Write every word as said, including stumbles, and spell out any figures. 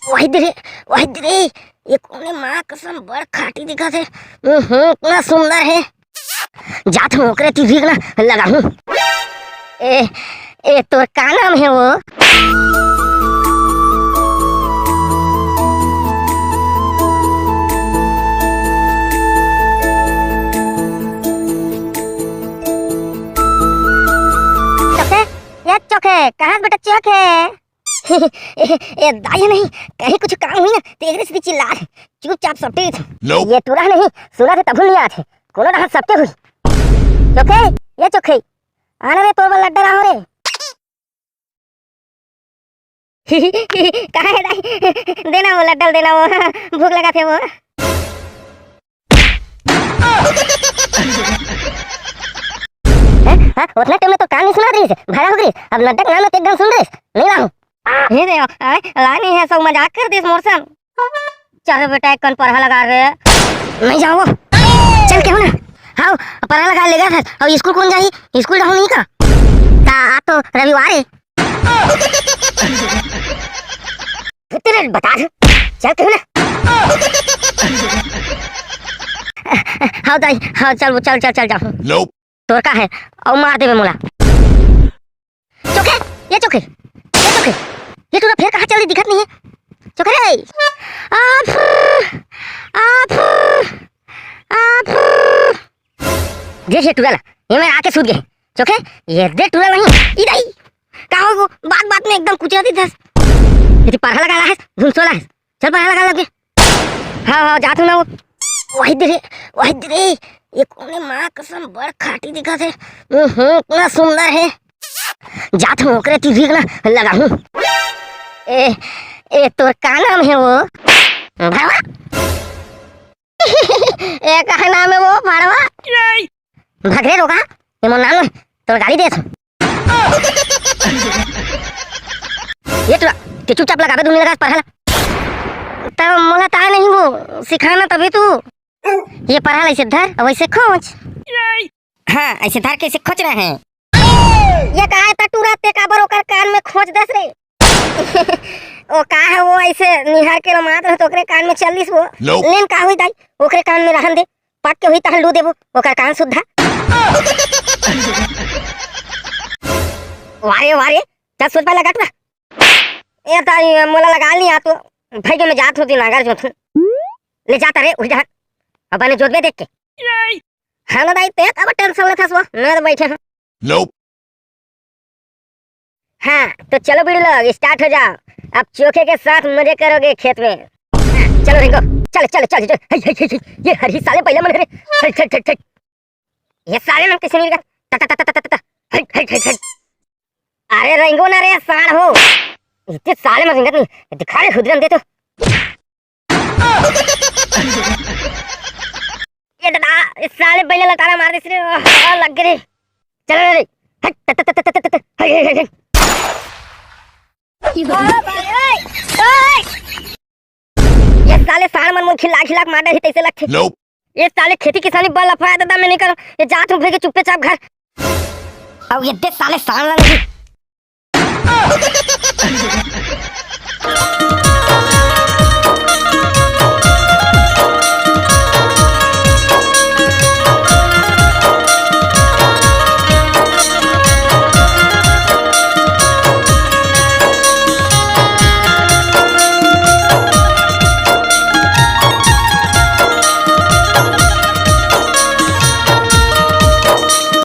वही दे रे, वही दे रे, ये कोने माँ कसम बड़ खाटी दिखत हे। हम्म, इतना सुंदर हे। जात हूँ ओकरे ती भीख ना लगाहूँ। ए, ए, तोर का नाम हे वो? चोखे, ये चोखे, कहाँ से बेटा चोखे? ए, ए, दाई नहीं, कहीं कुछ काम हुई ना, तो एकरे से चिल्ला दे। चुपचाप सटे थे। ये टूरा नहीं, सुना थे तभु नहीं आथे। कोनो डहर सटे हुई। चोखे, ये चोखे। आना रे, तोर बर लड्डा रहा रे। कहाँ है दाई? देना वो लड्डा, देना वो। भूख लगा थे वो। हैं? हाँ, उतना टाइम में तो कान नहीं सुना रही, भरा हो गई। अब लड्डा के नाम में तो एकदम सुन रही, नहीं लाऊं। हे देवा, अरे, लानी है, सब मजाक कर दिस मोर संग। चल बेटा, एक कन परहा लगा रे। नहीं जाओ, चल के हो ना। हाँ, परहा लगा लेगा फिर। अब स्कूल कौन जाही? स्कूल जाओ नहीं का? ता, आज तो रविवार है। तेरे बता दे, चल के हो ना। हाँ दाई, हाँ, चल, चल, चल, चल जाओ। तोर का है? अउ मार देबे मोला। चोखे, ये चोखे, ये चोखे, ये टूरा फेर कहाँ चल दी, दिखत नहीं है। चोखे रे, आप, आप, आप। देख ये टूरा ला, ये मैं आके सूत गए। चोखे, ये दे टूरा नहीं, ई दाई, का हो वो, बात बात में एकदम कुचरती थस। यदि परहा लगा ला है, घुमसोला है, चल परहा लगा लगे। हाँ, हाँ, जात हूँ ना वो। वही दे रे, वही दे रे, ये कोने माँ कसम बड़ खाटी दिखत हे। हम्म, इतना सुंदर हे। जात हूँ ओकरे ती भीख ना लगाहूँ। ए, ए, तोर का नाम हे वो? भड़वा? ए, का नाम हे वो, भड़वा? भगरे रोगा, ये मोर नाम हे, तोर गाली देत हूँ। ये टूरा, ते चुपचाप लगाबे, दुनिया लगा परहा ला। तब मोला ताय नहीं वो सिखाना तभी तू। ये परहा ला ऐसे धर, अब ऐसे खोंच। हाँ, ऐसे धर के ऐसे खोंच रहे हैं। ये का है ता टूरा, ते काबर ओकर कान में खोंच दस रे? ओ का है वो ऐसे निहार के लो मात रहे तो ओकरे कान में चल दिस वो। लेन का हुई दाई, ओकरे कान में रहन दे। पक के हुई तहन लू देबो, ओकर कान सुद्धा। वारे, वारे, चल सूत पहले गट ना। ए ताई, मोला लगा लिया तो, भाई के मैं जात होती नागर जो थू। ले जाता रे, उठ जा। अब बने जोतबे देख के। हाँ ना दाई, ते अब टेंशन लेथस वो, मैं तो बैठे हूँ। हाँ, तो चलो बीड़ू लोग, स्टार्ट हो जाओ। अब चोखे के साथ मजे करोगे खेत में। हाँ, चलो रिंगो, चल, चल, चल, चल। हे, हे, हे, हे, ये हर ही साले पहले मन रे। हट, हट, हट, हट। ये साले मन कैसे नहीं लगा? टा, टा, टा। हट, हट, हट, हट। अरे रिंगो ना रे, साढ़ हो। इतने साले मन रिंगत नहीं। दिखा रे खुद दे तो। ये दादा, इस साले पहले लतारा मार दे इसने। ओह, लग गए रे। चल रे। हट, हट, हट। हे, हे, हे, हे। ये साले साढ़ मन मोर खिला खिला के मार डरही तैसे लगथे। ये साले खेती किसानी बल अफवाह दादा मैं नहीं करो। ये जात हूँ भाई के चुप्पे चाप घर। अब ये दे साले साढ़ ला नहीं।